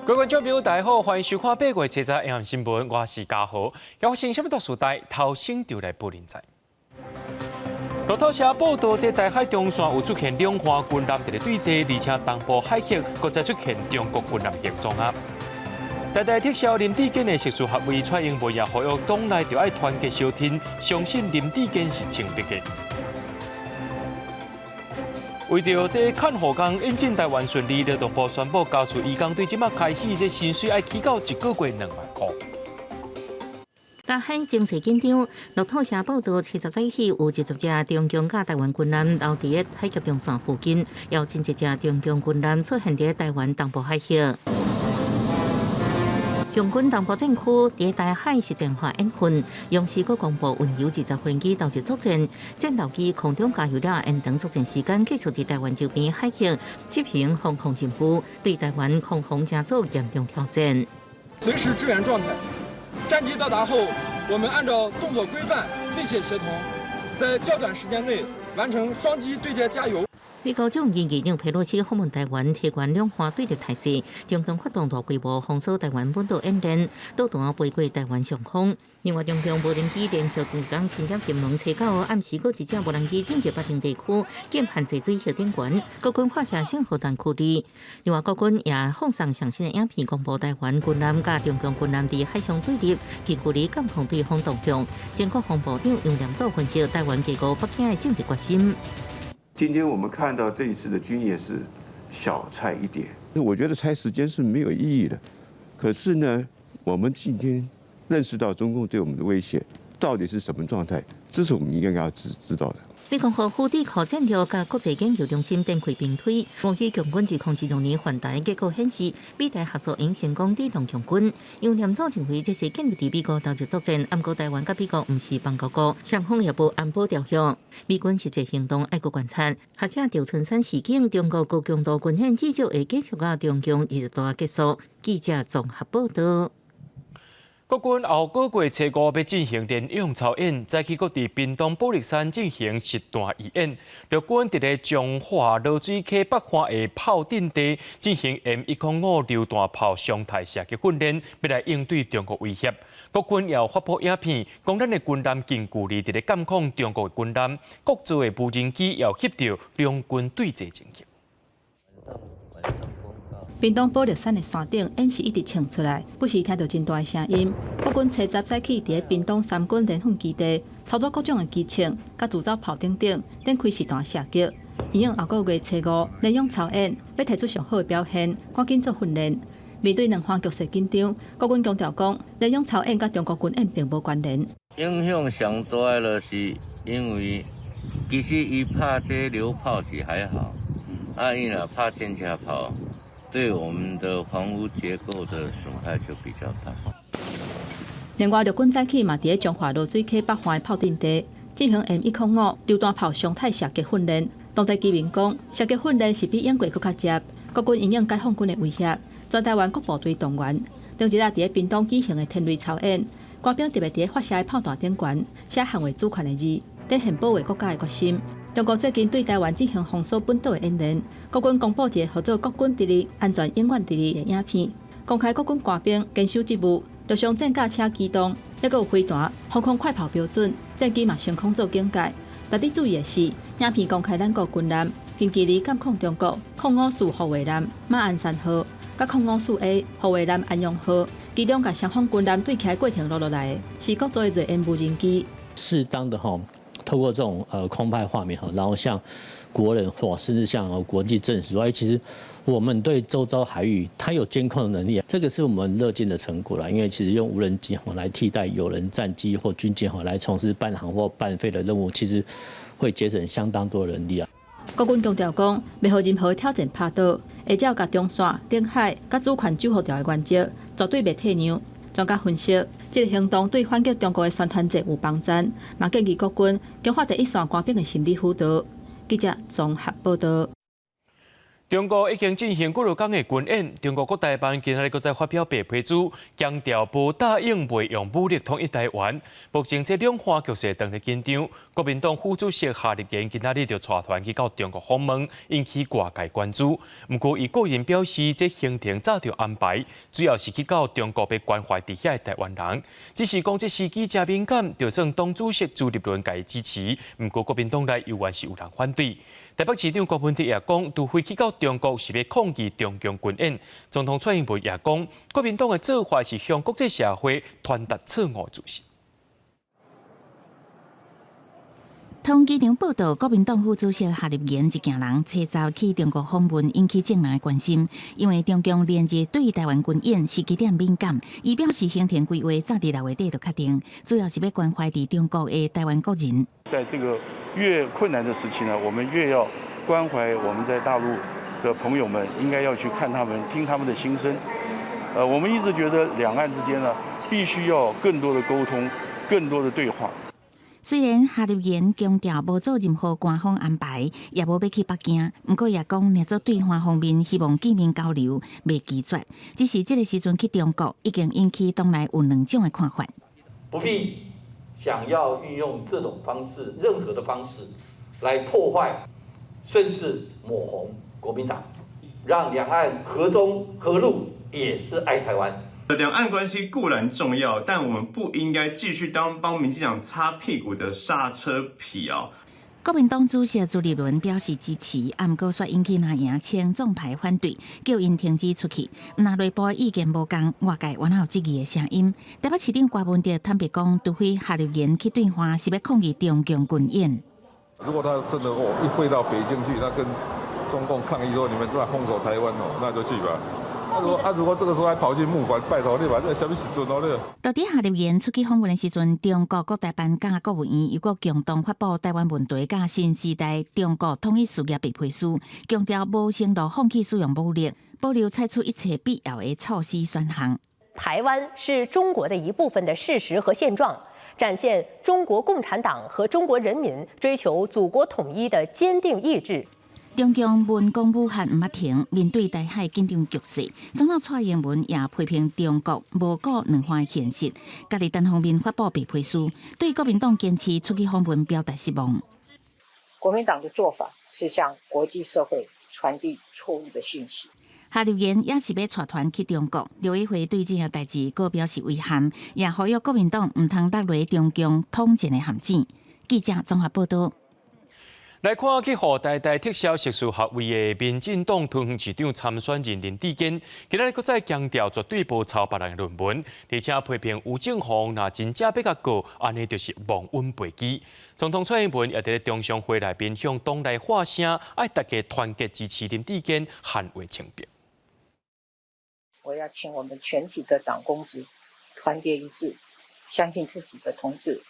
各位觀眾朋友，大家好，歡迎收看8月30日晚新聞，我是嘉豪。發生啥物大事代，頭先就來報您知。路透社報道，這台海中線有出現兩岸軍艦佇咧對峙，而且東部海域閣再出現中國軍艦行蹤啊！台大撤銷林智堅的碩士學位，蔡英文也呼籲黨內著愛團結相挺，相信林智堅是清白的。為著這看護工引進台灣順利，勞動部宣布，家事移工對這馬開始，這薪水愛起到一個月2萬箍。台海情勢緊張，路透社報道，30早起有20隻中共佮台灣軍艦留佇海峽中線附近，有真濟隻中共軍艦出現佇台灣東部海域。共軍東部戰區佇台海實戰化演訓，央視閣公布運油20無人機投入作戰，戰鬥機空中加油了延長作戰時間，繼續佇台灣周邊海域執行防空任務，對台灣空防成做嚴重挑戰。隨時支援狀態。戰機到達後，我們按照動作規範，密切協同，在較短時間內完成雙機對接加油。美國眾議院議長佩洛西訪問台灣，提懸兩岸對立態勢，中共發動大規模封鎖台灣本島演練，導彈飛過台灣上空。另外，中共無人機連續一工侵入金門，初九暗時閣一隻無人機進入北定地區，禁限制水核電源，國軍發射信號彈驅離。另外，國軍也放送上新的影片，公布台灣軍艦佮中共軍艦佇海上對立，近距離監控對方動向。前國防部長楊念祖分析，台灣警告北京的政治決心。今天我們看到這一次的軍演是小菜一碟，我覺得猜時間是沒有意義的。可是呢，我們今天認識到中共對我們的威脅到底是什麼狀態，這是我們應該要知道的。美國華府智庫戰略佮國際研究中心展開兵推，模擬共軍2026年犯台，結果顯示美台合作應成功抵擋共軍。楊念祖認為這是建立佇美國投入作戰，毋過台灣佮美國毋是邦交國，雙方也無安保條約。美軍實際行動愛閣觀察。學者趙春山示警，中國高強度軍演至少會繼續到中共20大結束。記者綜合報道。國軍後個月初五欲進行聯勇操演，早起閣佇屏東寶勒山進行實彈預演。陸軍佇咧彰化濁水溪北岸的炮陣地進行 M105榴彈炮常態射擊訓練，欲來應對中國威脅。國軍也有發布影片，講咱的軍艦近距離佇咧監控中國的軍艦，國造的無人機也有翕著兩軍對峙情形。屏東寶勒山的山頂，煙是一直衝出來，不時聽著真大的聲音。國軍初十早起佇咧屏東三軍聯訓基地，操作各種的機槍、佮自走炮等等，展開實彈射擊。因應後個月初五聯勇操演，欲提出上好的表現，趕緊做訓練。面對兩岸局勢緊張，國軍強調講，聯勇操演佮中國軍演並無關聯。影響上大的就是因為其實伊拍這榴炮是還好，啊，伊若拍戰車炮，對我們的房屋結構的損害就比較大。另外，陸軍早起嘛佇咧彰化濁水溪北岸的炮陣地進行 M105榴彈炮常態射擊訓練。當地居民講，射擊訓練是比演過閣較捷。國軍因應解放軍的威脅，全台灣各部隊動員。當日啊，佇咧屏東舉行的天雷操演，官兵特別佇咧發射的炮彈頂懸寫捍衛主權的字，展現保衛國家的決心。中國最近對台灣進行封鎖本島的演練，國軍公布一個號做“國軍佇咧安全永遠佇咧”的影片，公開國軍官兵堅守職務，陸上戰甲車機動，抑閣有飛彈、防空快炮標準，戰機嘛升空做警戒。值得注意的是，影片公開咱國軍艦近距離監控中國05四護衛艦馬鞍山號、佮054 A 護衛艦安陽號，其中共雙方軍艦對起過程錄落來的，是國造的銳鷹無人機。適當的吼，透過這種空拍畫面哈，然後向國人或甚至向國際證實說，哎，其實我們對周遭海域它有監控的能力，這個是我們樂見的成果啦。因為其實用無人機來替代有人戰機或軍艦來從事伴航或伴飛的任務，其實會節省相當多人力啊。國軍強調講，袂予任何挑戰拍倒，會照共中線、領海佮主權守護著的原則，絕對袂退讓。專家分析，這個行動對反擊中國的宣傳戰有幫助，嘛建議國軍強化第一線官兵的心理輔導。記者綜合報道。中國已經進行幾落工的軍演，中國國台辦今仔日閣再發表白皮書，強調無答應袂用武力統一台灣。目前這兩岸局勢當咧緊張，國民黨副主席夏立言今仔日就帶團去到中國訪問，引起外界關注。毋過，伊個人表示，這行程早就安排，主要是去到中國欲關懷佇遐的台灣人。只是講這時機誠敏感，就算黨主席朱立倫共伊支持，毋過國民黨內猶原是有人反對。台北市長柯文哲也講，除非去到中國是欲抗議中共軍演。總統蔡英文也講，國民黨的做法是向國際社會傳達錯誤資訊。通機場報道，國民黨副主席夏立言一行人初十去中國訪問，引起眾人的關心。因為中共連日對台灣軍演時機點敏感，伊表示行程規劃早佇6月底就確定，主要是欲關懷佇中國的台灣國人。在這個越困難的時期呢，我們越要關懷我們在大陸的朋友們，應該要去看他們，聽他們的心聲。我們一直覺得兩岸之間呢，必須要更多的溝通，更多的對話。雖然夏立言強調無做任何官方安排，也無欲去北京，毋過也講，若做對岸方面希望見面交流，袂拒絕。只是這個時陣去中國，已經引起黨內有兩種的看法。不必想要運用這種方式，任何的方式來破壞，甚至抹紅國民黨，讓兩岸和中和陸也是愛台灣。兩岸關係固然重要，但我們不應該繼續當幫民進黨擦屁股的剎車皮啊！國民黨主席朱立倫表示支持，毋過煞引起藍營親總派反對，叫𪜶停止出去。若內部意見無仝，外界原有質疑的聲音。台北市長柯文哲坦白講，除非夏立言去對岸是欲抗議中共軍演。如果他真的哦一飛到北京去，那跟中共抗議說你們在封鎖台灣哦，那就去吧。啊，如果這個時候還跑去募款，拜託你把這啥物時陣哦？你到底夏立言出去訪問的時陣，中國國台辦佮國務院又閣共同發布台灣問題佮新時代中國統一事業白皮書，強調無承諾放棄使用武力，保留採取一切必要的措施選項。台灣是中國的一部分的事實和現狀，展現中國共產黨和中國人民追求祖國統一的堅定意志。中共文攻武漢毋捌停，面對台海緊張局勢，總統蔡英文也批評中國無顧兩岸現實，家己單方面發布白皮書，對國民黨堅持出去訪問表達失望。國民黨的做法是向國際社會傳遞錯誤的信息。夏立言也是欲帶團去中國，陸委會對這項代誌閣表示遺憾，也呼籲國民黨毋通落入中共統戰的陷阱。記者綜合報道。來看去予台大撤銷碩士學位的民進黨桃園市長參選人林智堅，今仔日閣再強調絕對無抄別人的論文，而且批評吳政鴻若真正欲共告，按呢就是忘恩背義。總統蔡英文也佇咧中常會內面向黨內發聲，愛大家團結支持林智堅捍衛清白。我要請我們全體的黨公職團結一致，相信自己的同志，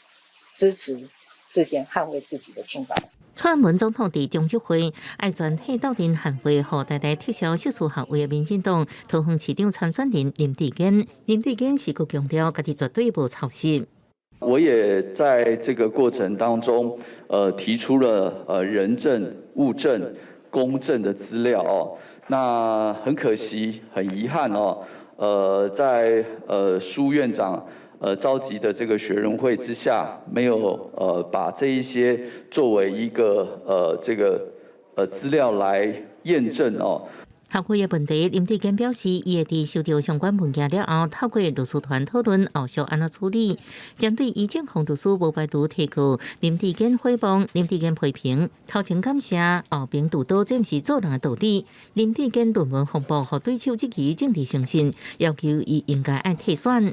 支持智堅捍衛自己的清白。蔡英文總統佇中執會愛全體鬥陣捍衛，予台大撤銷碩士學位的民進黨桃園市長參選人林智堅。林智堅是閣強調，家己絕對無抄襲。我也在這個過程當中，提出了人證、物證、公證的資料哦。那很可惜，很遺憾哦，在蘇院長召集的這個學倫會之下，沒有把這一些作為一個這個資料來驗證哦。學位的問題，林智堅表示，伊會佇收到相關文件了後，透過律師團討論後續按怎處理。針對余正鴻律師無排除提告，林智堅誹謗，林智堅批評，頭前感謝，後爿揬刀，這毋是做人的道理。林智堅論文風波，予對手質疑政治誠信，要求伊應該愛退選。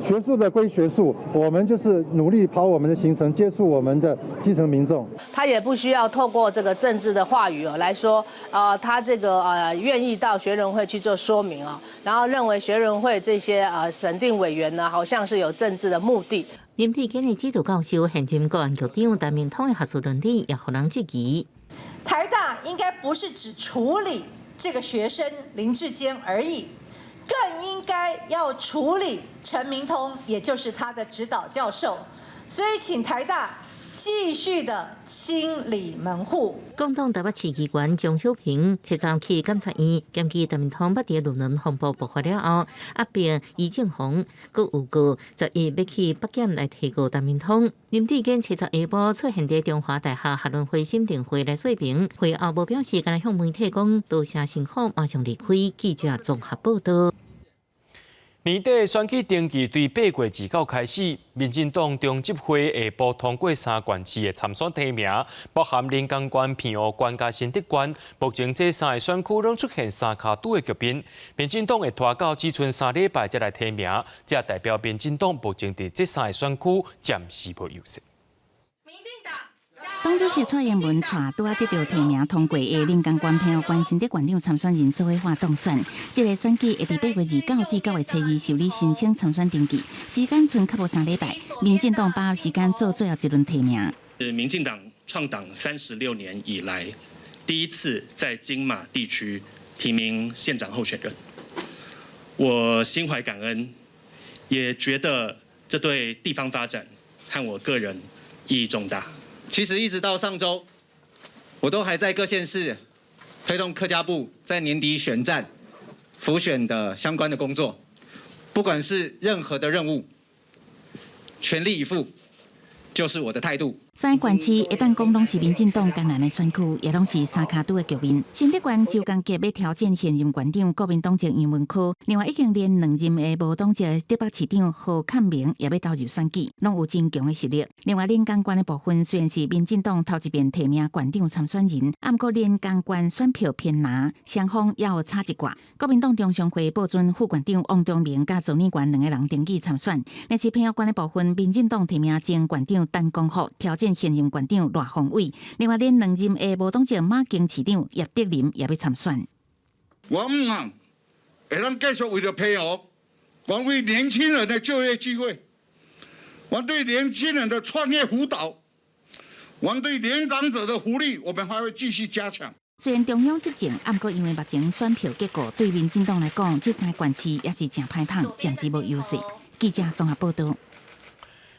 學術的歸學術，我們就是努力跑我們的行程，接觸我們的基層民眾。他也不需要透過這個政治的話語哦來說，他這個願意到學倫會去做說明啊，然後認為學倫會這些審定委員呢，好像是有政治的目的。林智堅的指導教授、現任國安局長陳明通的學術倫理也予人質疑。台大應該不是只處理這個學生林智堅而已。更應該要處理陳明通，也就是他的指導教授。所以，請台大繼續的清理門戶。共黨台北市議員張小平初三去監察院檢舉陳明通捌佇論文風波爆發了後，壓迫余正宏，閣有告11欲去北檢來提告陳明通。林智堅初十下晡出現佇中華大學學倫會審定會來說明，會後無表示，干焦向媒體講多謝辛苦，馬上離開。記者綜合報道。年底選舉登記對8月29開始，民進黨中執會下晡通過三縣市的參選提名，包含林岡縣、澎湖縣佮新竹縣。目前這三个選區攏出現三跤拄的局面，民進黨會拖到只賰3禮拜才來提名，這代表民進黨目前佇這三个選區暫時無優勢。黨主席蔡英文帶拄仔得著提名通過的林江縣、澎湖縣新竹縣長參選人做伙當選。這个選舉會佇8月29至9月初2受理申請參選登記，時間賰較無3禮拜。民進黨把握時間做最後一輪提名。民進黨創黨36年以來，第一次在金馬地區提名縣長候選人，我心懷感恩，也覺得這對地方發展和我個人意義重大。其實一直到上週，我都還在各縣市推動客家部在年底選戰、輔選的相關的工作，不管是任何的任務，全力以赴就是我的態度。三个縣市會當講攏是民進黨艱難的選區，也攏是三跤拄的局面。新竹縣周江杰欲挑戰現任縣長國民黨籍楊文科，另外已經連兩任的無黨籍竹北市長何戡明也欲投入選舉，攏有真強的實力。另外，連江縣的部分雖然是民進黨頭一遍提名縣長參選人，毋過連江縣選票偏藍，雙方也有差一寡。國民黨中常會報准副縣長王忠明佮周念縣兩个人登記參選。若是澎湖縣的部分，民進黨提名前縣長陳光福挑戰現任縣長賴鴻偉，另外連兩任的無黨籍馬經市長葉德林也欲參選。我毋望會當繼續為著澎湖，我為年輕人的就業機會，我對年輕人的創業輔導，我對年長者的福利，我們還會繼續加強。雖然中央執政，毋過因為目前選票結構對民進黨來講，這三個縣市也是誠歹碰，暫時無優勢。記者綜合報道。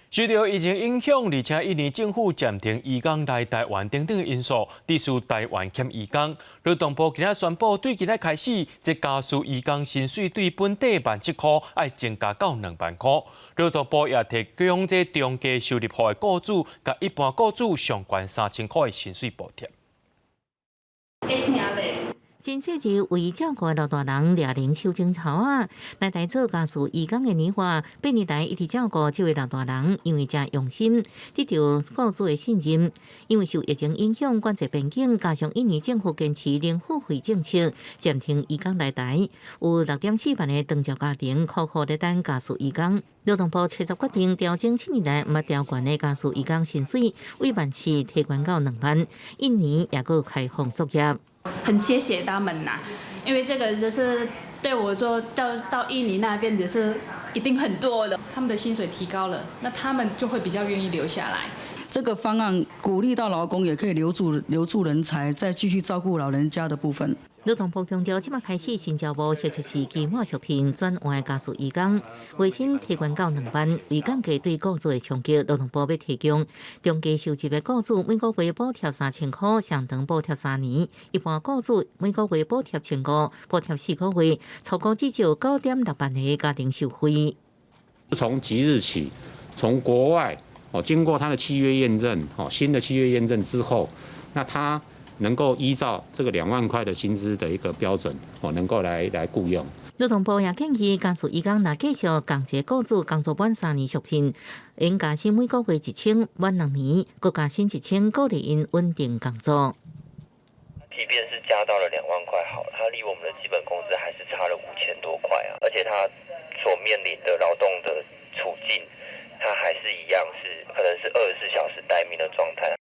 受著疫情影響，而且印尼政府暫停移工來台灣等等的因素，致使台灣欠移工。勞動部今仔宣布，對今仔開始，這家私移工薪水對本地17,000塊，愛增加到20,000塊。勞動部也提供這中低收入戶的雇主，佮一般雇主上懸3000塊的薪水補貼。真細緻為照顧老大人掠零手指頭仔，來台做家私移工的年華，8年來一直照顧這位老大人，因為誠用心，得著雇主的信任。因為受疫情影響，管制邊境，加上印尼政府堅持零付費政策，暫停移工來台，有6.4萬个長照家庭苦苦咧等家私移工。勞動部初十決定調整7年來毋捌調懸的家私移工薪水，為17,000提懸到20,000，印尼也閣開放作業。很謝謝他們吶，因為這個就是對我做到印尼那邊就是一定很多的，他們的薪水提高了，那他們就會比較願意留下來。這個方案鼓勵到勞工，也可以留住人才，再繼續照顧老人家的部分。勞動部強調，這馬開始新招募或者是期滿續聘轉換家私移工，月薪提懸到2萬，為降低對雇主的衝擊，勞動部欲提供中低收入的雇主每個月補貼3000塊，上長補貼3年；一般雇主每個月補貼1500，補貼4個月，初估至少9.6萬个家庭受惠。從即日起，從國外哦經過他的契約驗證，哦新的契約驗證之後，那他能夠依照這個2萬塊的薪資的一個標準，哦，能夠來僱傭。勞動部也建議，家私移工若繼續仝一个雇主工作滿3年續聘，應加薪每個月1000，滿2年閣加薪1000，鼓勵𪜶穩定工作。即便是加到了2萬塊，好，他離我們的基本工資還是差了5000多塊啊！而且他所面臨的勞動的處境，他還是一樣是可能是24小時待命的狀態。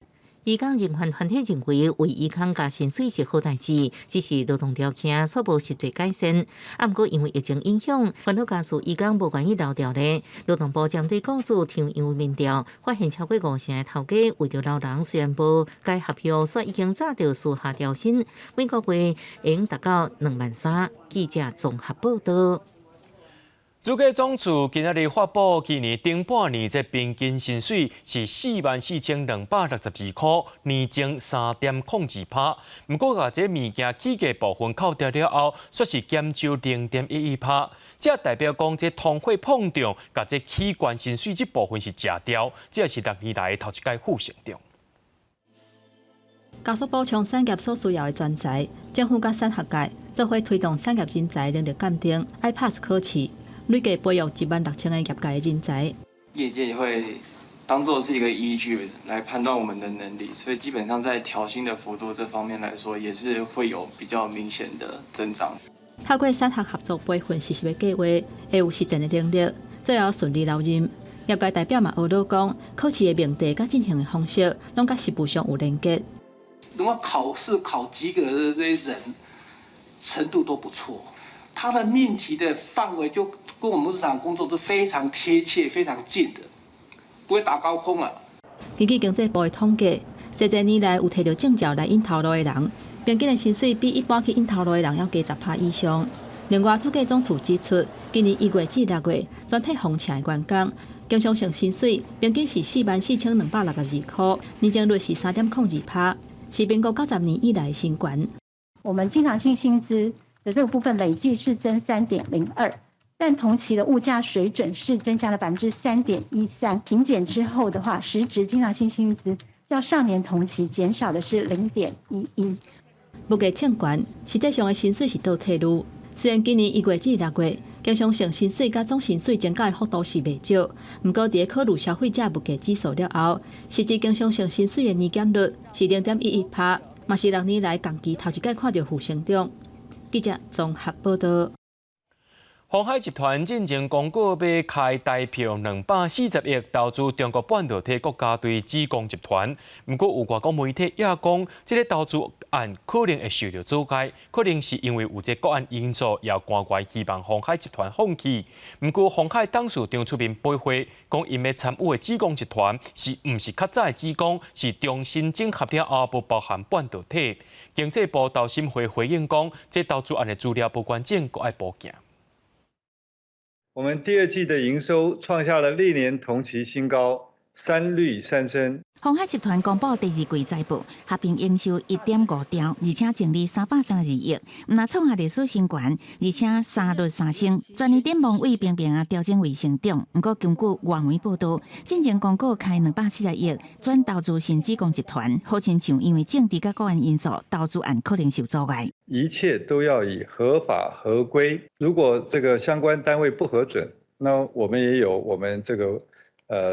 移工人權團體認為，為移工加薪水是好代誌，只是勞動條件卻無實際改善。啊，毋過因為疫情影響，煩惱家私移工無願意留調咧。勞動部針對雇主提樣民調，發現超過5成的頭家為著留人，雖然無改合約，卻已經早就私下調薪，每個月會用達到2萬3。記者綜合報道。主計總處今仔日發布，今年頂半年這平均薪水是44,262箍，年增3.02%。毋過，共這物件起價部分扣掉了後，煞是減少0.11%。這代表講，這通貨膨脹共這起懸薪水這部分是食掉，這是6年來頭一擺負成長。加速補充產業所需要的專才，政府佮產學界做伙推動產業人才能力鑑定 iPass 考試。累計培育16,000個業界的人才。業界會當做是一個依據來判斷我們的能力，所以基本上在調薪的幅度這方面來說，也是會有比較明顯的增長。透過產學合作培訓實習的計劃，會有實戰的能力，最後順利留任。業界代表嘛學老講，考試的命題佮進行的方式，攏佮實務上有連結。如果考試考及格的這些人，程度都不錯。他的命題的範圍就跟我們日常工作是非常貼切、非常近的，不會打高空啊。根據經濟部的統計，這幾年來有提著證照來應頭路的人，平均的薪水比一般去應頭路的人猶低10%以上。另外，主計總處指出，今年1月至6月，全體風車的員工經常性薪水平均是44,262箍，年增率是3.02%，是民國90年以來新高。我們經常性薪資的這個部分累計是增3.02，但同期的物價水準是增加了3.13%。平減之後的話，實質經常性薪資較上年同期減少的是0.11。物價衝懸，實際上的薪水是倒退嚕。雖然今年1月至6月，經常性薪水佮總薪水增加的幅度是袂少，毋過佇咧考慮消費者物價指數了後，實際經常性薪水的年減率是0.11%，嘛是6年來仝期頭一擺看著負成長。記者綜合報導。鴻海集團進前公告欲開台票240億投資中國半導體國家隊紫光集團，毋過有外國媒體也講，這個投資案可能會受著阻礙，可能是因為有這國安因素，也官員希望鴻海集團放棄。毋過鴻海董事長出面駁回，講𪜶欲參與的紫光集團是毋是較早的紫光，是重新整合了後無包含半導體。經濟部投審會回應講，這投資案的資料無完整，閣愛補件。我們第二季的營收創下了歷年同期新高，三率三升。鴻海集團公布第二季財報，合併營收1.5兆，而且淨利332億，毋但創下歷史新高，而且三率三升。全年展望為平平啊調整為成長。毋過根據外媒報導，進前公告開240億轉投資新紫光集團，好親像因為政治佮國安因素，投資案可能受阻礙。一切都要以合法合規，如果這個相關單位不核准，那我們也有我們這個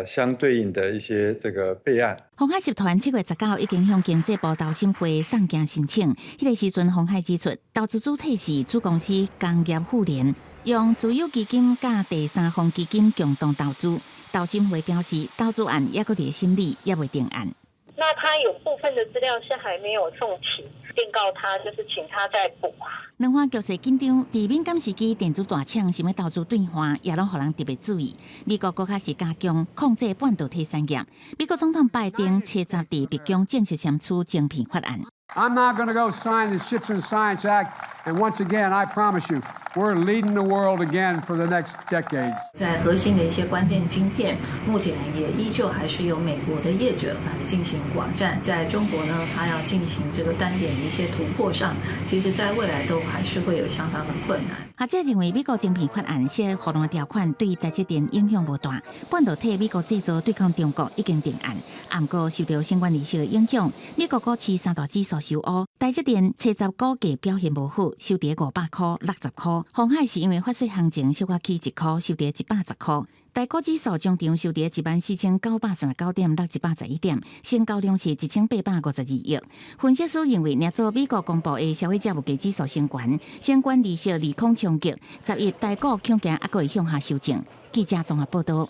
相對應的一些這個備案。鴻海集團7月19已經向經濟部投審會送件申請，彼個時陣鴻海指出，投資主體是子公司工業富聯，用自有基金佮第三方基金共同投資。投審會表示，投資案猶閣佇審理，猶未定案。那他有部分的資料是還沒有送齊，電告他就是請他再補。兩岸局勢緊張，佇敏感時期，電子大廠想欲投資對岸，也攏予人特別注意。美國閣較是加強控制半導體產業。美國總統拜登初十佇白宮正式簽署晶片法案。 I'm now going to go sign the Chips and Science Act, and once again, I promise you, we're leading the world again for the next decades. 在核心的一些關鍵晶片，目前也依舊還是由美國的業者來進行寡佔。在中國呢，它要進行這個單點的一些突破上，其實在未來都還是會有相當的困難。學者認為，美國晶片法案設護欄條款對台積電影響無大，半導體美國製造對抗中國已經定案。毋過受著相關利息的影響，美國股市三大指數收烏，台積電初十股價表現無好，收佇500箍60箍。鴻海是因為發稅行情小可起1箍，收佇110箍。台股指數終場收佇14,939點落111點，成交量是1852億。分析師認為，若做美國公布的消費者物價指數升懸，相關利息利空衝擊，11台股恐驚猶閣會向下修正。記者綜合報導。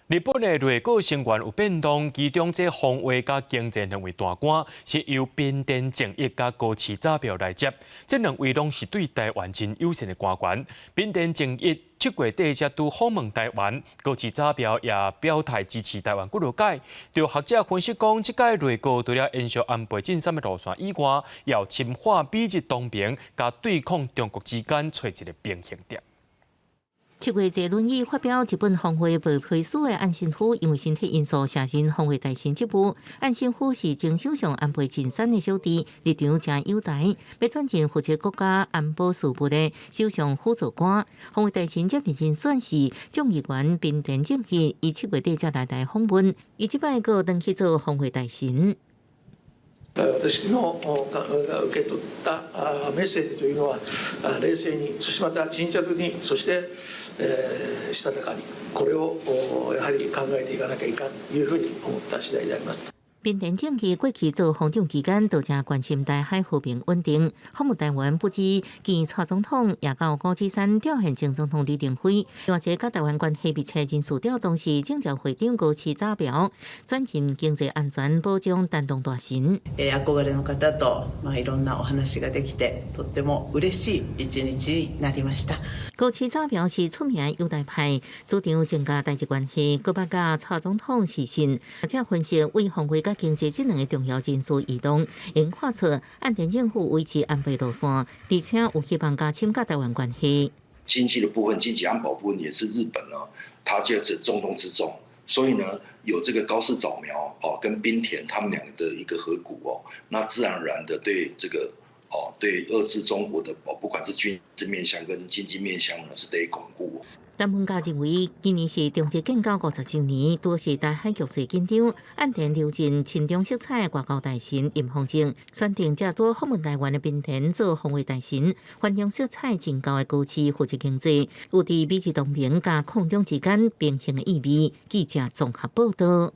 日本的內閣成員有變動，其中這防衛佮經濟兩位大官是由濱田正一佮高市早苗來接，這兩位攏是對台灣真友善的官員。濱田正一7月底才拄訪問台灣，高市早苗也表態支持台灣幾落擺。就學者分析講，這屆內閣除了延續安倍晉三的路線以外，也有深化美日同盟，佮對抗中國之間揣一個平衡點。7月坐輪椅發表日本防衛部批書的岸信夫，因為身體因素卸任防衛大臣職務。岸信夫是前首相安倍晉三的小弟，立場誠友台，欲轉任負責國家安保事務的首相輔助官。防衛大臣接任人選是眾議員濱田正一，伊7月底才來台訪問，伊這擺閣轉去做防衛大臣。私の受け取ったメッセージというのは、冷靜に、そしてまた沈着に、そしてしたたかに、これをやはり考えていかなきゃいかんというふうに思った次第であります。濱田正義過去做防長期間，都誠關心台海和平穩定。訪問台灣不止見蔡總統，也到五指山弔唁前總統李登輝。另外，這佮台灣關係密切人士調動是政調會長高市早苗，轉任經濟安全保障擔當大臣。憧れの方とまあいろんなお話ができて、とっても嬉しい一日になりました。高市早苗是出名友台派，主張增加台日關係，閣捌佮蔡總統視訊，而且分析為防衛佮經濟這兩个重要人事異動，會看出岸田政府維持安倍路線，而且有希望加深佮台灣關係。經濟的部分，經濟安保部分也是日本呢，它就是重中之重，所以呢，有這個高市早苗哦，跟濱田他們兩個的一個合股哦，那自然而然的對這個哦，對遏制中國的哦，不管是軍事面向跟經濟面向呢，是得以鞏固。陳文教認為，今年是中日建交50週年，拄是台海局勢緊張，岸田留任親中色彩外交大臣林芳正，選定這拄訪問台灣的濱田做防衛大臣，反中色彩真高的高市負責經濟，有佇美日同盟佮抗中之間平衡的意味。記者綜合報道。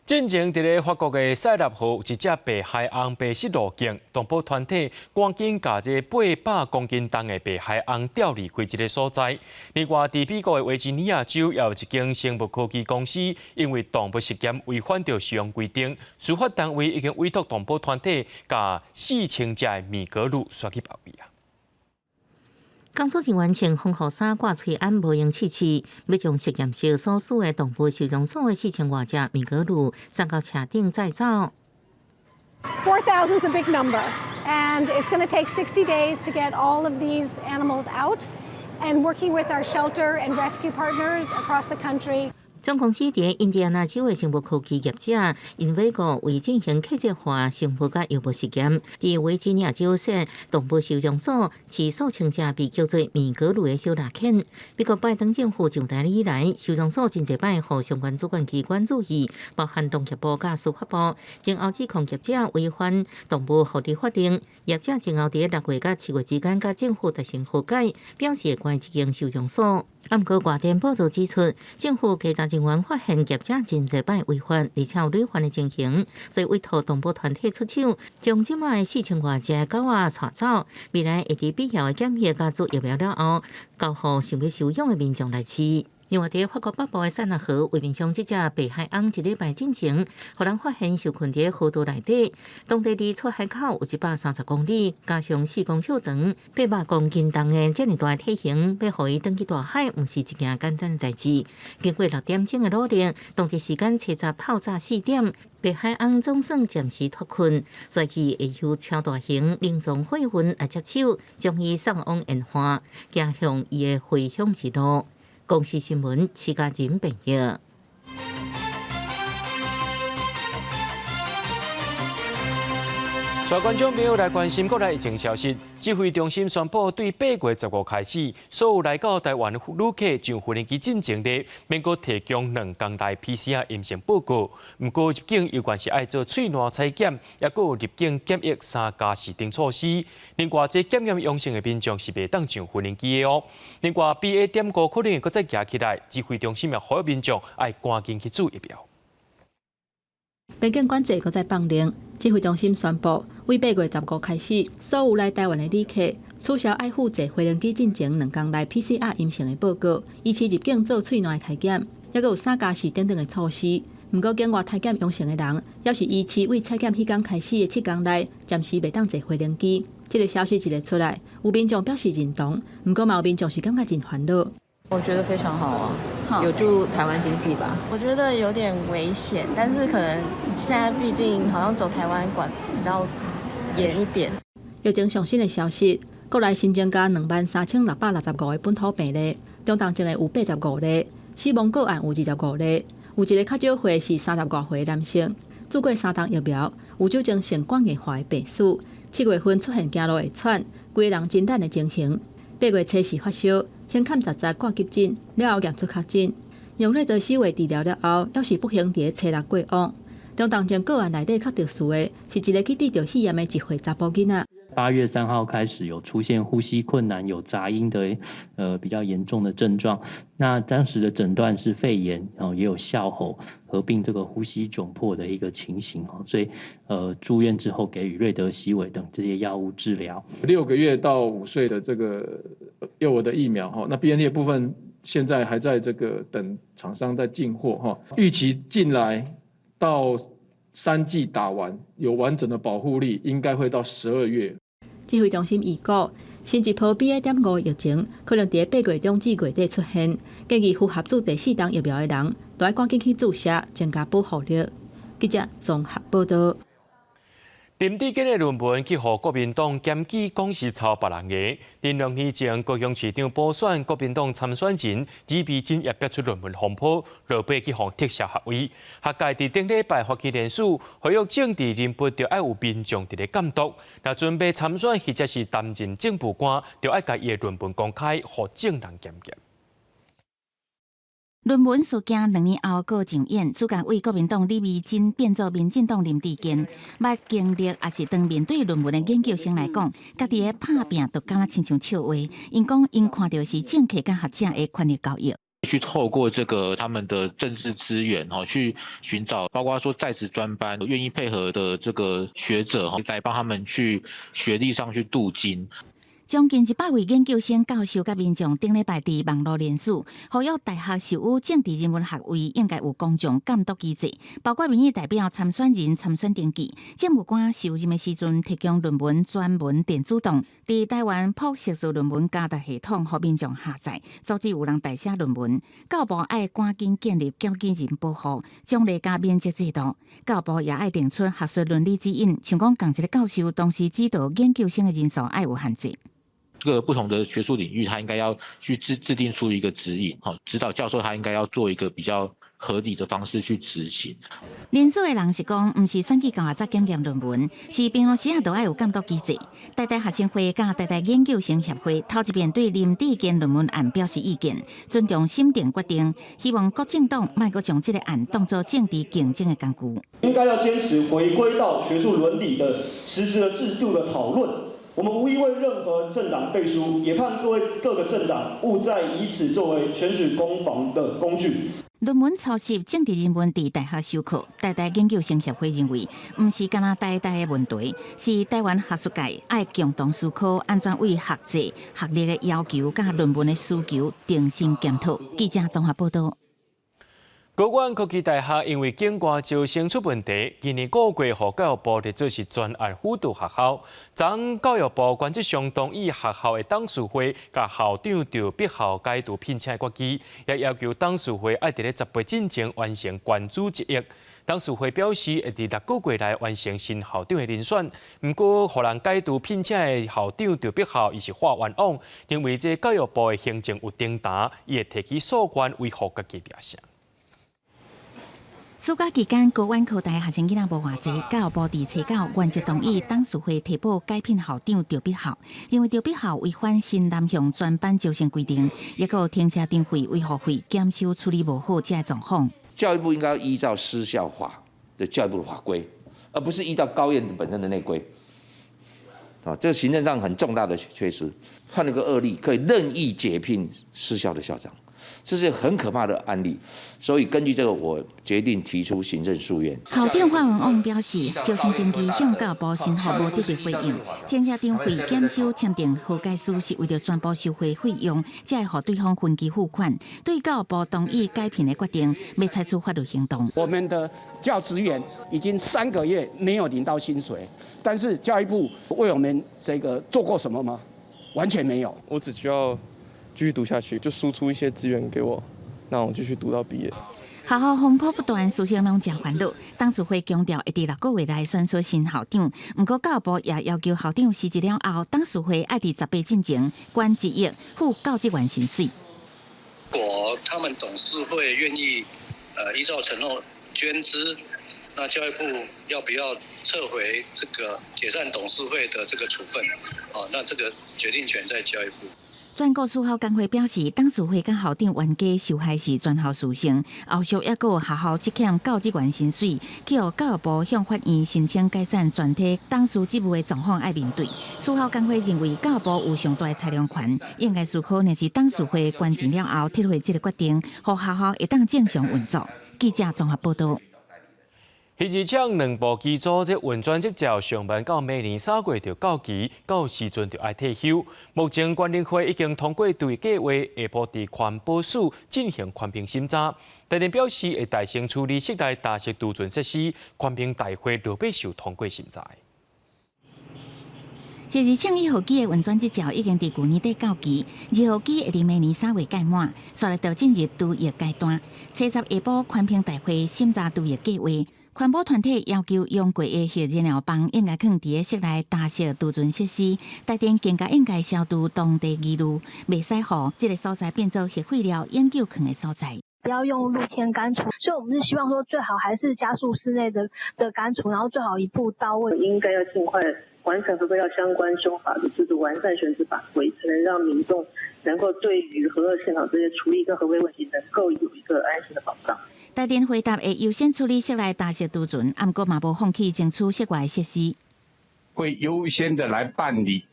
進前佇咧法國的塞納河有一隻白海鵪迷失路徑，動保團體趕緊共這800公斤重的白海鵪釣離開這个所在。另外，佇美國的維吉尼亞州也有一間生物科技公司，因為動物實驗違反著飼養規定，司法單位已經委託動保團體共4000隻的米格魯徙去別位啊。工作人員穿防護衫、掛喙罨，無閒試試，欲將實驗室所屬的動物收容所的4000外隻米格魯送到車頂載走。 4,000 is a big number, and it's going to take 60 days to get all of these animals out. And working with our shelter and rescue partners across the country. 總公司佇印第安納州的生物科技業者，因為個為進行客製化生物佮藥物實驗，佇維吉尼亞州設動物收容所，飼數千隻被叫做米格魯的小獵犬。美國拜登政府上台以來，收容所真濟擺予相關主管機關注意，包含農業部佮司法部，前後指控業者違反動物福利法令。業者前後佇6月佮7月之間，佮政府達成和解，表示會關這間收容所。啊，毋過外電報道指出，政府稽查人員發現業者真濟擺違法，而且有累犯的情形，所以委託動保團體出手，將這擺4000外隻狗仔帶走，未來會佇必要的檢疫佮注疫苗了後，交予想欲收養的民眾來飼。另外，佇法國北部的塞納河，畫面上這隻白海鵪一禮拜進前，予人發現受困佇河道內底，當地離出海口有130公里，加上4公尺長、800公斤重的這爾大體型，欲予伊轉去大海，毋是一件簡單的代誌。經過6點鐘的努力，當地時間初十透早4點，白海鵪總算暫時脫困，隨即會由超大型冷藏貨運來接手，將伊送往沿岸，行向伊的回鄉之路。公視新聞，徐家仁編譯。帶觀眾朋友來關心國內疫情消息。指揮中心宣布，對8月15開始，所有來到台灣的旅客上飛機進前咧，免閣提供2工內 PCR 陰性報告。毋過入境猶原是愛做喙瀾採檢，抑閣有入境檢疫3加4等措施。另外，這檢驗陽性的民眾是袂當上飛機的哦。另外，BA.5可能會閣再夯起來，指揮中心也呼籲民眾愛趕緊去注疫苗。邊境管制閣再放寬，指揮中心宣布，對8月15開始，所有來台灣的旅客取消愛附坐飛機進前2工內 PCR 陰性的報告，依次入境做喙瀾的篩檢，抑閣有3加4等等的措施。毋過境外篩檢陽性的人，猶是維持對採檢彼工開始的7工內，暫時袂當坐飛機。這个消息一个出來，有民眾表示認同，毋過嘛有民眾是感覺真煩惱。我覺得非常好啊，有助台灣經濟吧。我覺得有點危險，但是可能現在畢竟好像走台灣管比較嚴一點。疫情上新的消息，國內新增加23,665個本土病例，中重症的有85例，死亡個案有25例，有一个較少歲是30外歲男性，注過三針疫苗，有酒精性肝硬化的病史。7月份出現行路會喘、規个人真懶的情形。8月初四發燒，先欠10日掛急診，了後驗出確診。用瑞德西韋治療了後，猶是不幸佇咧初六過往。中重症個案內底較特殊的是一个去得著肺炎的1歲查埔囡仔。 8月3號開始有出現呼吸困難、有雜音的，比較嚴重的症狀。那當時的診斷是肺炎，然後也有哮吼，合併這個呼吸窘迫的一個情形。所以，住院之後給予瑞德西韋等這些藥物治療。 6個月到5歲的這個幼兒的疫苗，哈，那 BNT 的部分現在還在這個等廠商在進貨，哈，預期進來到3劑打完有完整的保護力，應該會到12月。指揮中心預估，新一波 BA.5疫情可能佇8月中至月底出現，建議符合注第四針疫苗的人，都愛趕緊去注射，增加保護力。記者綜合報導。林智堅的論文去予國民黨檢舉講是抄別人的。佇2年前高雄市長補選，國民黨參選人李眉蓁也爆出論文風波，落尾去予撤銷學位。學界佇頂禮拜發起連署，呼籲政治人物著愛有民眾佇咧監督。若準備參選或者是擔任政務官，著愛共伊的論文公開，予眾人檢驗。論文事件2年後閣上演，主角為國民黨李眉蓁變做民進黨林智堅，捌經歷抑是當面對論文的研究生來講，家己的拍拚就敢若親像笑話。𪜶講𪜶看著是政客佮學者的權力交易。去透過這個他們的政治資源，去尋找包括說在職專班願意配合的這個學者，來幫他們去學歷上去鍍金。將近100位研究生、教授佮民眾頂禮拜佇網路連署，呼籲大學授予政治人文學位應該有公眾監督機制，包括民意代表參選人參選登記、政務官就任的時陣提供論文全文電子檔，佇台灣鋪碩士論文監督系統予民眾下載，阻止有人代寫論文。教育部愛趕緊建立檢舉人保護、獎勵佮免責制度，教育部也愛定出學術倫理指引，像講仝一个教授同時指導研究生的人數愛有限制。這個不同的學術領域，他應該要去制定出一個指引，指導教授他應該要做一個比較合理的方式去執行。連署的人是講，毋是選舉到啊才檢驗論文，是平常時啊都愛有監督機制。台大學生會佮台大研究生協會頭一遍對林智堅論文案表示意見，尊重審定決定，希望各政黨莫閣將這个案當作政治競爭的工具。應該要堅持回歸到學術倫理的實質的制度的討論。我們無意為任何政黨背書，也盼各位各個政黨勿再以此作為選舉攻防的工具。論文抄襲政治人物佇大學授課，台大研究生協會認為，毋是干焦台大的問題，是台灣學術界愛共同思考，按怎對學制、學歷的要求佮論文的需求重新檢討。記者綜合報導。高苑科技大學因為境外招生出問題，今年5月予教育部列做是專案輔導學校。昨教育部原則上同意學校的董事會共校長就畢校解除聘請的決議，也要求董事會愛佇咧18進前完成關注一役。董事會表示會佇6個月內完成新校長的人選，毋過予人解除聘請的校長就畢校，伊是喊冤枉，認為這教育部的行政有重擔，伊會提起訴願維護家己名聲。暑假期間，高苑科大學生囡仔無偌濟，教育部佇初九原則同意董事會提報解聘校長趙必孝，認為趙必孝違反新南向專班招生規定，抑閣有停車場費、維護費減收處理無好這個狀況。教育部應該依照師校法的教育部的法規，而不是依照高苑本身的內規。啊，這個行政上很重大的缺失，判了個惡例，可以任意解聘私校的校長。這是很可怕的案例，所以根據這個，我決定提出行政訴願。校長范文旺表示，招生爭議向教育部申覆無得到回應，停車場費減收簽訂和解書是為著全部收回費用，才會予對方分期付款。對教育部同意解聘的決定，欲採取法律行動。我們的教職員已經3個月沒有領到薪水，但是教育部為我們這個做過什麼嗎？完全沒有。我只需要繼續讀下去，就輸出一些資源給我，那我繼續讀到畢業。學校風波不斷，師生攏誠煩惱。董事會強調會佇6個月內選出新校長，毋過教育部也要求校長辭職了後，董事會愛佇18進前捐1億付教職員薪水。果他們董事會願意，依照承諾捐資，那教育部要不要撤回這個解散董事會的這個處分？啊，那這個決定權在教育部。全國私校工會表示，董事會佮校長冤家受害是全校師生，後續抑閣有學校積欠教職員薪水，去予教育部向法院申請解散全體董事職務的狀況愛面對。私校工會認為教育部有上大的裁量權，應該思考若是董事會捐錢了後撤回這个決定，予學校會當正常運作。記者綜合報道。核二廠兩部機組這運轉執照上限到明年3月就到期，到時陣就愛退休。目前關聯會已經通過對計劃，下晡佇環保署進行環評審查。台電表示會代先處理室內大式儲存設施，環評大會落尾受通過審查。核二廠一號機的運轉執照已經佇舊年底到期，二號機會佇明年3月屆滿，紲來就進入除役階段。初十下晡環評大會審查除役計劃。環保團體要求用過的核燃料棒應該囥佇室內大式儲存設施，台電更加應該消除當地疑慮，袂使予這个所在變做核廢料永久囥的所在。不要用露天乾儲，所以我們是希望說最好還是加速室內的乾儲，然後最好一步到位。應該要盡快完成核廢料相關修法的制度，完善選址法規，才能讓民眾能夠對於核二現場這些處理跟核廢問題能夠有一個安心的保障。台電回答會優先處理室內大式儲存，毋過嘛無放棄爭取室外設施。會優先的來辦理，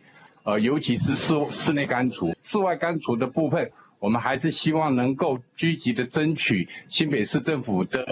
尤其是室內乾儲、室外乾儲的部分，我們還是希望能夠積極的爭取新北市政府的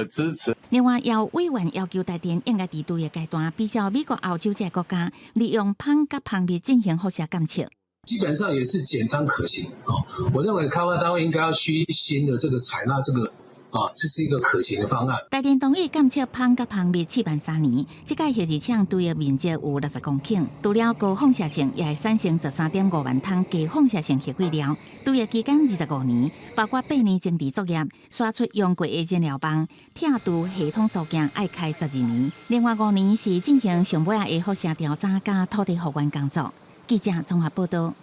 支持。另外，有委員要求台電應該佇除役階段，比照美國、歐洲這个國家，利用椪佮蜂蜜進行輻射監測。基本上也是簡單可行哦。我認為開發單位應該要虛心的這個採納這個。啊，這是一個可行的方案。台電同意監測椪佮蜂蜜試辦3年，這屆核二廠除役面積有60公頃，除了高放射性，也會產生13.5萬桶低放射性核廢料。除役期間25年，包括8年增置作業，刷出用過的燃料棒，拆除系統組件愛開12年，另外5年是進行上尾仔的輻射調查佮土地復原工作。記者綜合報道。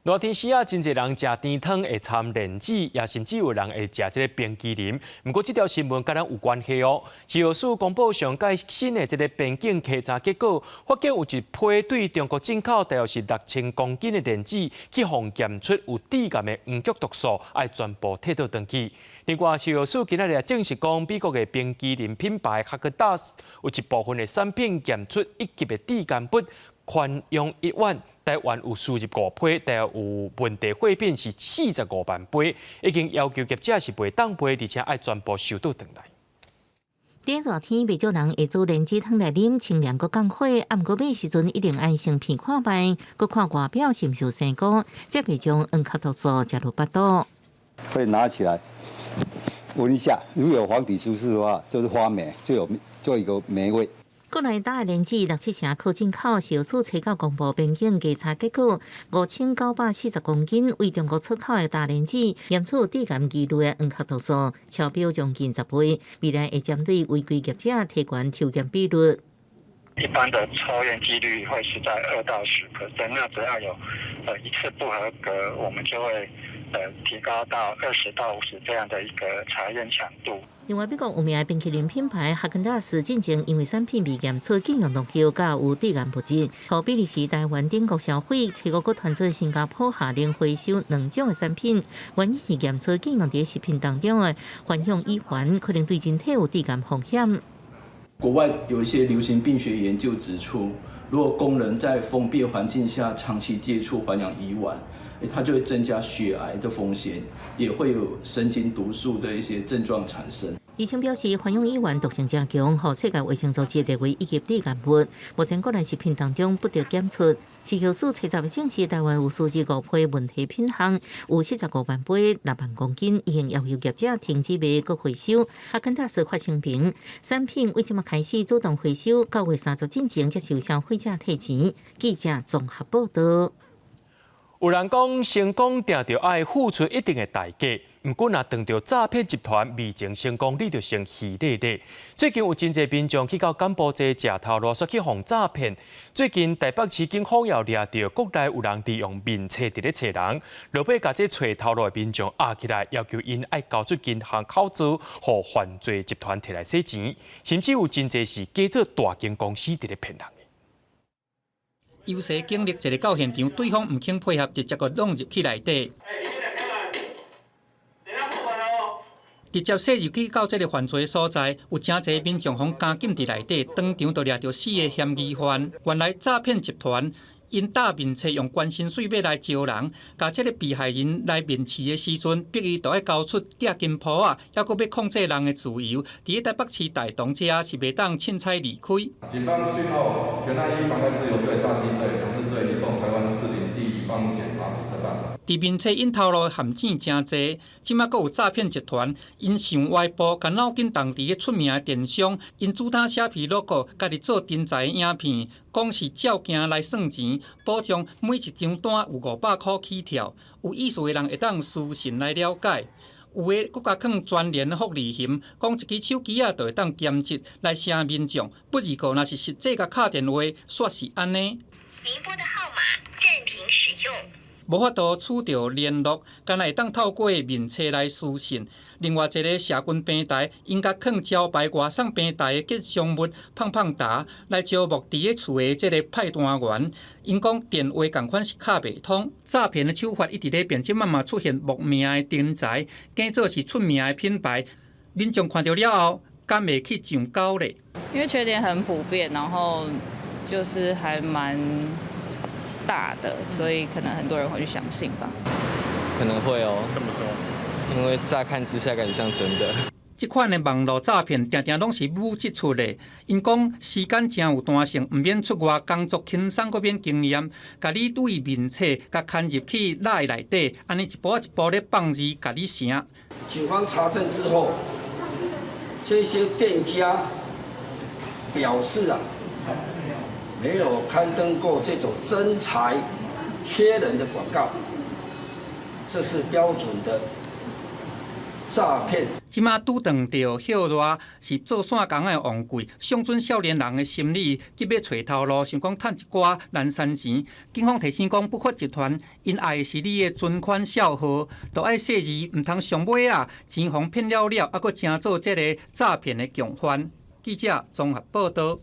熱天時啊，真濟人食甜湯會摻蓮子，也甚至有人會食這个冰淇淋。毋過，這條新聞佮咱有關係哦。食藥署公布上蓋新的這个邊境篩查結果，發現有一批對中國進口大約是6000公斤的蓮子，去予檢出有致癌的黃曲毒素，愛全部退倒轉去。另外，食藥署今仔日證實講，美國的冰淇淋品牌哈根達斯有一部分的產品檢出一級的致癌物環氧乙烷。台灣有輸入五批，大約有問題貨品是45萬杯，已經要求業者是袂當賣，而且愛全部收倒轉來。佇熱天，袂少人會煮蓮子湯來啉，清涼閣降火。啊，毋過買時陣一定愛先鼻看覓，閣看外表是毋是有生菇，才袂將黃曲毒素食入腹肚。會拿起來聞一下，如果有黃體蘇氏的話，就是發霉，就有做一個霉味。國內大蓮子六七成靠進口，食藥署初九公布邊境稽查結果，5940公斤為中國出口的大蓮子，驗出致癌疑慮的黃曲毒素，超標將近10倍。未來會針對違規業者提懸抽驗比率。一般的抽驗幾率會是在2到10%，那只要有一次不合格，我們就會提高到20到50這樣的一個查驗強度。另外，美國有名的冰淇淋品牌哈根達斯進前因為產品被驗出禁用農藥佮有致癌物質，予比利時、台灣等國消費，初五閣傳出新加坡下令回收兩種的產品，原因是驗出禁用佇食品當中的環氧乙烷可能對人體有致癌風險。國外有一些流行病學研究指出，如果工人在封閉環境下長期接觸環氧乙烷，它就會增加血癌的風險，也會有神經毒素的一些症狀產生。醫生表示，環氧乙烷毒性誠強，予世界衛生組織列為一級致癌物。目前國內食品當中不得檢出。食藥署初十證實，台灣有輸入五批問題品項，有45萬杯6萬公斤，已經要求業者停止賣閣回收。哈根達斯發聲明，產品為這馬開始主動回收，9月30進前接受消費者退錢。記者綜合報道。有人講成功定著愛付出一定的代價。毋過若碰著詐騙集團迷情成功，你就成虛咧咧。最近有真濟民眾去到柬埔寨食頭路，煞去予詐騙。最近台北市警方又掠著國內有人利用面冊佇咧揣人，落尾共這揣頭路的民眾押起來，要求𪜶愛交出銀行口座，予犯罪集團提來洗錢，甚至有真濟是假做大間公司佇咧騙人。優勢警力一个到現場，對方毋肯配合，直接閣弄入去內底。直接駛入去到這个犯罪所在，有誠濟民眾予監禁佇內底，當場就掠著四个嫌疑犯。原來詐騙集團𪜶搭面冊用懸薪水欲來招人，共這个被害人來面試的時陣，逼伊著愛交出寄金鋪仔，猶閣欲控制人的自由。佇台北市大同遮是袂當凊彩離開。警方訊後，全案依妨害自由罪、詐欺罪、強制罪移送臺灣士林地方檢察署偵辦。佇面冊引頭路陷阱誠濟，這馬閣有詐騙集團，𪜶想歪步，共腦筋當地个出名的電商，𪜶主打寫皮 logo，家己做真材影片，講是照鏡來算錢，保障每一張單有500箍起跳。有意思的人會當私訊來了解。有的閣共囥全聯福利險，講一支手機仔就會當兼職來賒民眾。不過若是實際共敲電話，煞是按呢。您撥的號碼暫停使用。無法度取著聯絡，干焦會當透過面冊來私訊。另外一个社群平台，𪜶共囥招牌外送平台的吉祥物胖胖達來招募佇咧厝的這个派單員。𪜶講電話仝款是敲袂通，詐騙的手法一直咧變，這馬嘛出現莫名的人才，假做是出名的品牌，民眾看著了後，敢會去上鈎咧？因為缺點很普遍，然後就是還蠻大的，所以可能很多人會去相信吧。可能會哦。怎麼說？因為乍看之下感覺像真的。這款的網路詐騙，定定攏是母擠出的。𪜶講時間誠有彈性，毋免出外工作輕鬆，閣免經驗，共你對面冊，共牽入去 LINE 內底，按呢一步一步咧放字，共你成。警方查證之後，這些店家表示啊，沒有刊登過這種徵才缺人的廣告，這是標準的詐騙。這馬拄撞著歇熱，是做散工的旺季，上準少年人的心理，急欲揣頭路，想講趁一寡零散錢。警方提醒講，不法集團𪜶愛的是你的存款帳號，都愛細膩，毋通上尾仔，錢予騙了了，猶閣成做這个詐騙的共犯。記者綜合報導。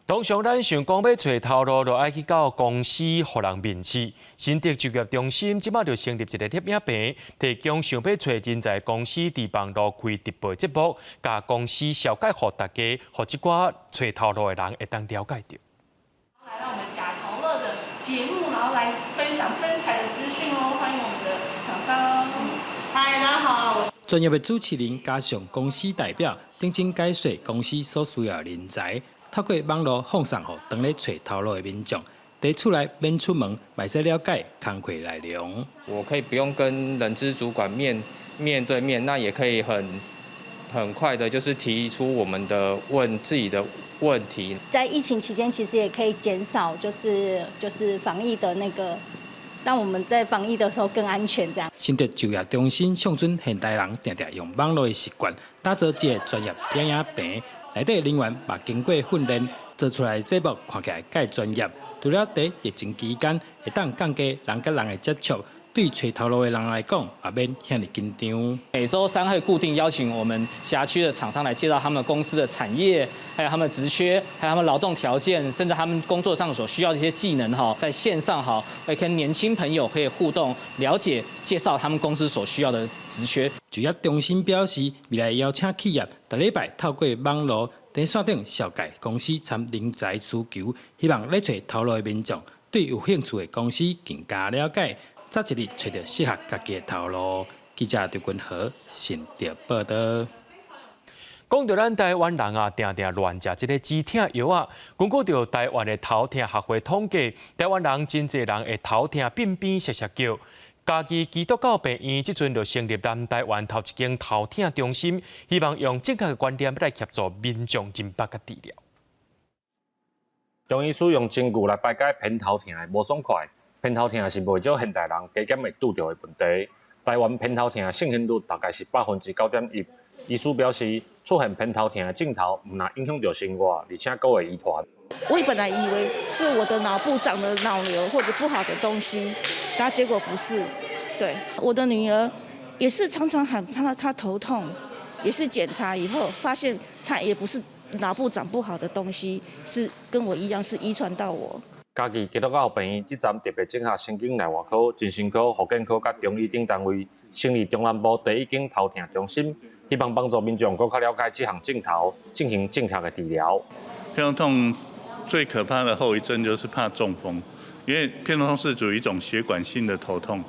通常咱想講欲揣頭路，就愛去到公司予人面試。新竹就業中心這馬就成立一个攝影棚，提供想欲揣人才公司佇網路開直播節目，共公司紹介予大家，予這寡揣頭路的人會當了解著。來到我們呷頭路的節目，然後來分享徵才的資訊哦。歡迎我們的廠商。嗨，大家好，我是專業的主持人加上公司代表，認真解說公司所需要的人才。透過網路放送予當咧揣頭路的民眾，佇厝內免出門，嘛會使了解工課內容。我可以不用跟人資主管面面對面，那也可以很快的，就是提出我們的問自己的問題。在疫情期間，其實也可以減少，就是防疫的那個，讓我們在防疫的時候更安全。這樣。新竹就業中心上準現代人定定用網路的習慣，打造這个專業電影棚。內底人員嘛經過訓練，做出來的節目看起來較專業。除了佇疫情期間會當降低人佮人的接觸，對揣頭路的人來講，也免遐爾緊張。每週三會固定邀請我們轄區的廠商來介紹他們公司的產業，還有他們職缺，還有他們勞動條件，甚至他們工作上所需要的一些技能哈，在線上哈，會跟年輕朋友可以互動、了解、介紹他們公司所需要的職缺。就業中心表示，未來邀請企業逐禮拜透過網路佇線頂紹介公司參人才需求，希望咧揣頭路的民眾對有興趣的公司更加了解，早一日揣著適合家己的頭路。記者劉君和新竹報導。講著咱台灣人啊，定定亂食這个止疼藥仔。根據著台灣的頭痛學會統計，台灣人真濟人會頭疼變變摔摔叫。嘉義基督教病院這陣就成立南台灣頭一間頭疼中心，希望用正確的觀念來協助民眾認捌佮治療。中醫師用針灸來排解偏頭痛的無爽快，偏頭痛是袂少現代人加減會拄著的問題。台灣偏頭疼盛行率大概是9.1%。醫師表示，出現偏頭疼的症頭，毋但影響著生活，而且閣會遺傳。我本來以為是我的腦部長了腦瘤或者不好的東西，但結果不是。對，我的女兒也是常常喊怕她頭痛，也是檢查以後發現她也不是腦部長不好的東西，是跟我一樣是遺傳到我。嘉義基督教病院這站特別整合神經內外科、精神科、復健科佮中醫等單位，成立中南部第一間頭疼中心，希望幫助民眾閣較了解這項症頭，進行正確的治療。偏頭痛最可怕的後遺症就是怕中風，因為偏頭痛是屬於一種血管性的頭痛。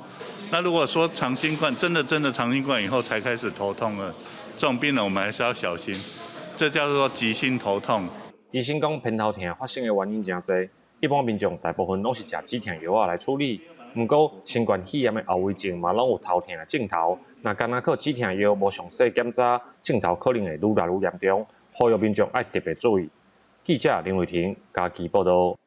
那如果說長新冠，真的真的長新冠以後才開始頭痛了，這種病人我們還是要小心，這叫做急性頭痛。醫生講偏頭疼發生的原因誠濟。一般民眾大部分攏是食止疼藥仔來處理，毋過新冠肺炎的後遺症嘛攏有頭疼的症頭。若干焦靠止疼藥無詳細檢查，症頭可能會愈來愈嚴重，呼籲民眾愛特別注意。記者林慧婷嘉義報導。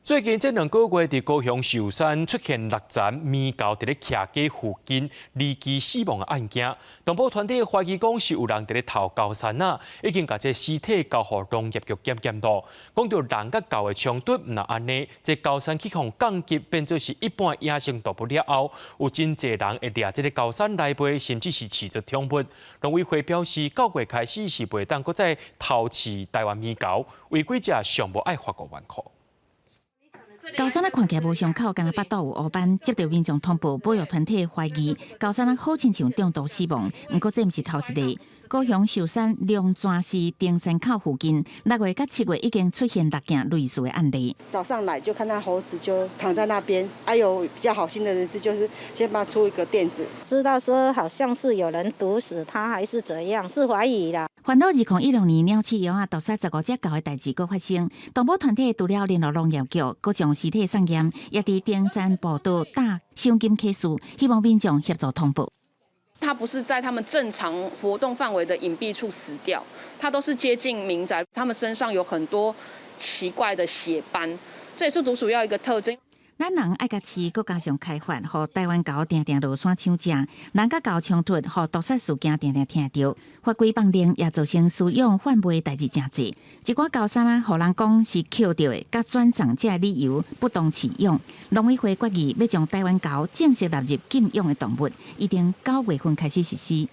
最近這兩個月，佇高雄壽山出現六層獼猴佇咧徛家附近離奇死亡的案件，動保團體懷疑講是有人佇咧偷高山仔，已經共這屍體交予農業局檢驗咯。講著人佮猴的衝突，毋但按呢，這高山去予降級變做是一般野生動物了後，有真濟人會掠這个高山來賣，甚至是飼做寵物。農委會表示，九月開始是袂當閣再偷飼台灣獼猴，違規者上無愛罰5萬箍。猴山仔看起來無傷口，干焦腹肚有烏斑。接著民眾通報，保育團體懷疑猴山仔好親像中毒死亡，毋過這毋是頭一例。高雄壽山龍泉寺登山口附近，6月佮7月已經出現六件類似的案例。早上來就看到猴子就躺在那邊，還有比較好心的人士就是先幫他出一個墊子。知道說好像是有人毒死他，還是怎樣，是懷疑啦。煩惱2016年鳥鼠羊仔毒殺15隻猴的代誌閣發生，動保團體除了聯絡農業局，閣將屍體送驗，也佇登山步道打賞金啟事，希望民眾協助通報。它不是在他們正常活動範圍的隱蔽處死掉，它都是接近民宅，他們身上有很多奇怪的血斑，這也是毒鼠藥一個特徵。咱人愛共飼，閣加上開發，予台灣猴定定落山搶食，人佮猴衝突，予毒殺事件定定聽著。法規放令也造成飼養販賣代誌誠濟。一寡猴山仔，予人講是抾著的，佮轉送這个理由不當飼養。農委會決議欲將台灣猴正式納入禁養的動物，預定9月份開始實施。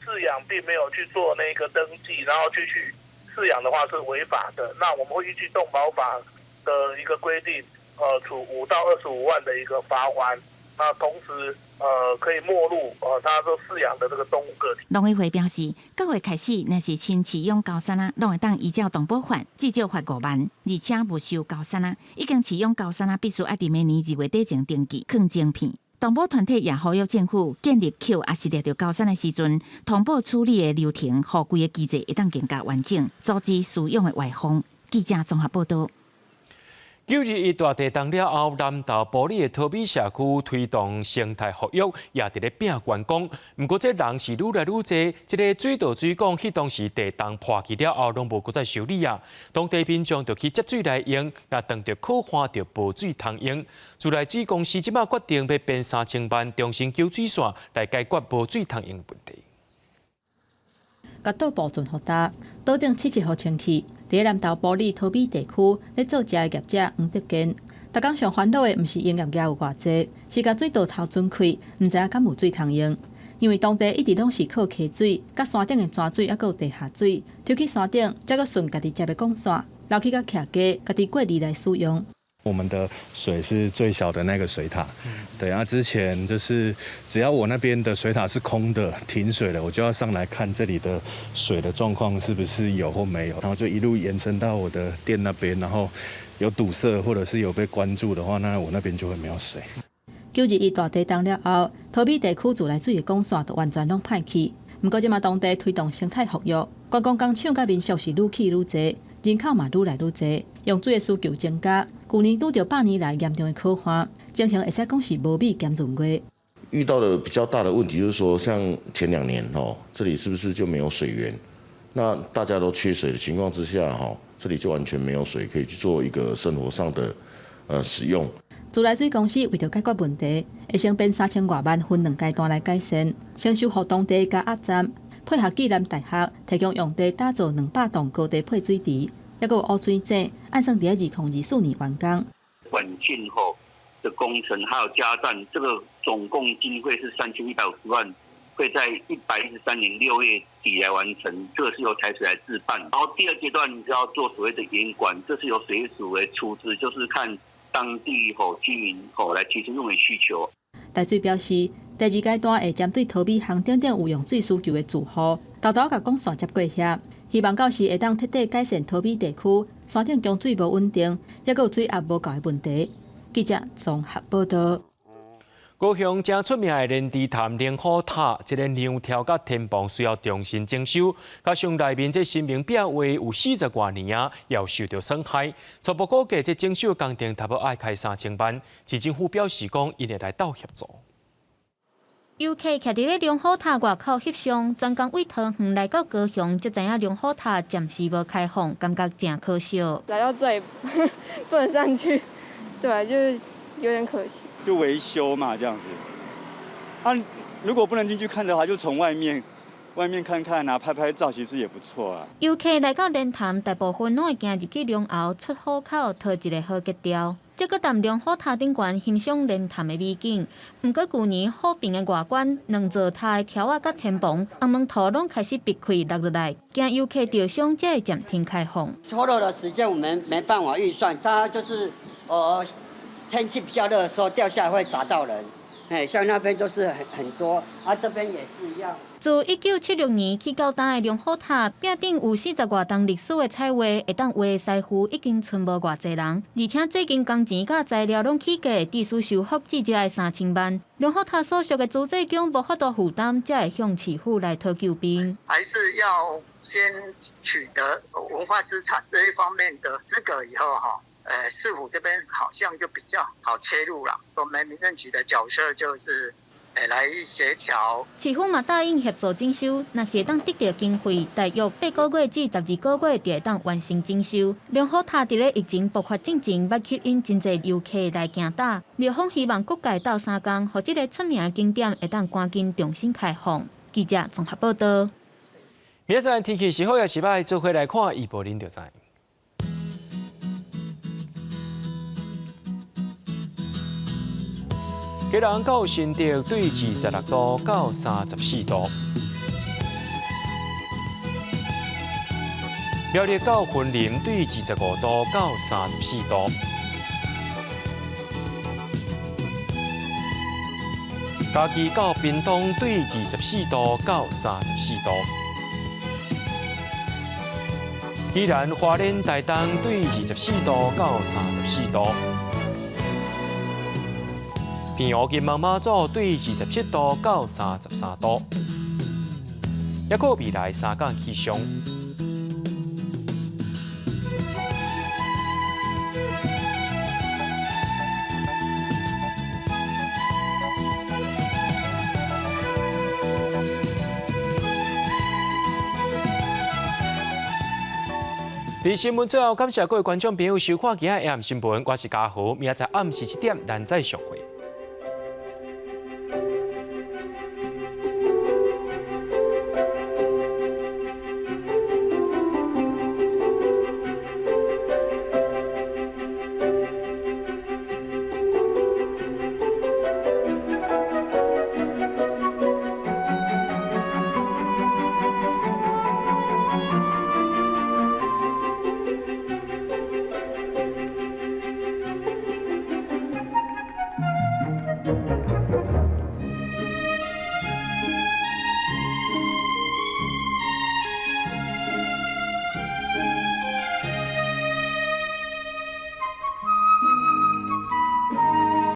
飼養並沒有去做那個登記，然後繼續飼養的話是違法的。那我們會依據動保法的一個規定。處5到25萬的一個罰鍰，那同時可以沒入他所飼養的這個動物個體。農委會表示，9月開始，若是親飼養猴山仔，攏會當依照動保法至少罰5萬，而且沒收猴山仔。已經飼養猴山仔，必須愛佇明年2月底前登記，囥晶片。動保團體也呼籲政府建立抾抑是掠著猴山的時陣，通報處理的流程，予規个機制會當更加完整，阻止飼養的歪風。記者綜合報導。9·21大地動了後，南投埔里的桃美社區推動生態復育，也佇咧拼觀光。毋過這人是愈來愈濟，這个水道水管彼當時地動破去了後，攏無閣再修理啊。當地民眾就去接水來用，若當著苦旱就無水通用。自來水公司這擺決定欲編3000萬重新救水線來解決無水通用的問題。共島部盡予焦，島頂七日予清去。佇南投埔里桃美地區咧做食的業者黃德建，逐工上煩惱的毋是營業額有偌濟，是共水道頭損開，毋知影敢有水通用。因為當地一直攏是靠溪水、佮山頂的泉水，猶閣有地下水，抽去山頂，才閣順家己接的管線，流去到徛家，家己過濾來使用。我們的水是最小的那個水塔，對啊，之前就是只要我那邊的水塔是空的、停水了，我就要上來看這裡的水的狀況是不是有或沒有，然後就一路延伸到我的店那邊，然後有堵塞或者是有被關注的話，那我那邊就會沒有水。 9·21大地動了後，桃美地區自來水的管線就完全攏歹去。毋過這馬當地推動生態復育，觀光工廠佮民宿是愈起愈濟，人口嘛愈來愈濟，用水的需求增加。舊年拄著100年來嚴重的苦旱，情形會使講是無米兼閏月。遇到的比較大的問題就是說，像前2年哦，這裡是不是就沒有水源？那大家都缺水的情況之下，哈，這裡就完全沒有水可以去做一個生活上的使用。自自來水公司為著解決問題，會先編3000外萬分兩階段來改善，先修復當地加壓站，配合暨南大學提供用地打造200棟高低配水池，抑閣有污水井，按算佇2024年完工。管線後的工程還有加站，這個總共經費是3150萬，會在113年6月底來完成。這個是由台水來自辦。然後第二階段就要做所謂的嚴管，這是由水署來出資，就是看當地吼居民吼來提出用水需求。台水表示，第二階段會針對桃美鄉等等有用水需求的住戶，沓沓共管線接過遐，希望到時會當徹底改善桃美地區山頂供水無穩定，抑閣有水壓無夠的問題。記者綜合報導。高雄誠出名的連池潭龍虎塔，這个梁柱佮天棚需要重新整修，加上內面這神明壁畫有40外年啊，也有受著損害。初步估計，這整修工程差不多愛開3000萬。市政府表示講，𪜶會來鬥協助。遊客徛佇咧龍虎塔外口翕相，專工為桃園來到高雄，才知影龍虎塔暫時無開放，感覺誠可惜。來到這裡不能上去，對，就是有點可惜。就維修嘛，這樣子。啊，如果不能進去看的話，就從外面看看啊，拍拍照，其實也不錯啊。遊客來到蓮潭，大部分攏會行入去龍喉出虎口，討一个好格調。這閣踮龍虎塔頂懸欣賞蓮潭的美景。毋過舊年虎爿的外觀，兩座塔的柱仔佮天棚、紅門塗攏開始癟開落落來，驚遊客著傷，才會暫停開放。脫落的時間我們沒辦法預算，它就是天氣比較熱的時候掉下來會砸到人，哎，像那邊就是很多，啊，這邊也是一樣。自1976年起到今的龍虎塔，壁頂有40外棟歷史的彩畫，會當畫的師傅已經賰無偌濟人，而且最近工錢佮材料攏起價，致使修復至少愛3000萬。龍虎塔所屬的資濟宮無法度負擔，才會向市府來討救兵。還是要先取得文化資產這一方面的資格以後，哈。市府這邊好像就比較好切入啦。我們民政局的角色就是，來協調。市府嘛答應協助整修，若是會當得著經費，大約8個月至12個月就會當完成整修。龍虎塔佇咧疫情爆發進前，捌吸引真濟遊客來行搭。廟方希望各界鬥相共，予這个出名的景點會當趕緊重新開放。記者綜合報導。明仔載天氣是好抑是䆀，做伙來看預報，恁就知。基隆到新竹對26度到34度，苗栗到雲林對25度到34度，嘉義到屏東對24度到34度，宜蘭花蓮台東對24度到34度。平湖金門馬祖對27度到33度，抑閣未來三天氣象。佇新聞最後，感謝各位觀眾朋友收看今仔的新聞，我是嘉豪，明仔載暗時7點，咱再相會。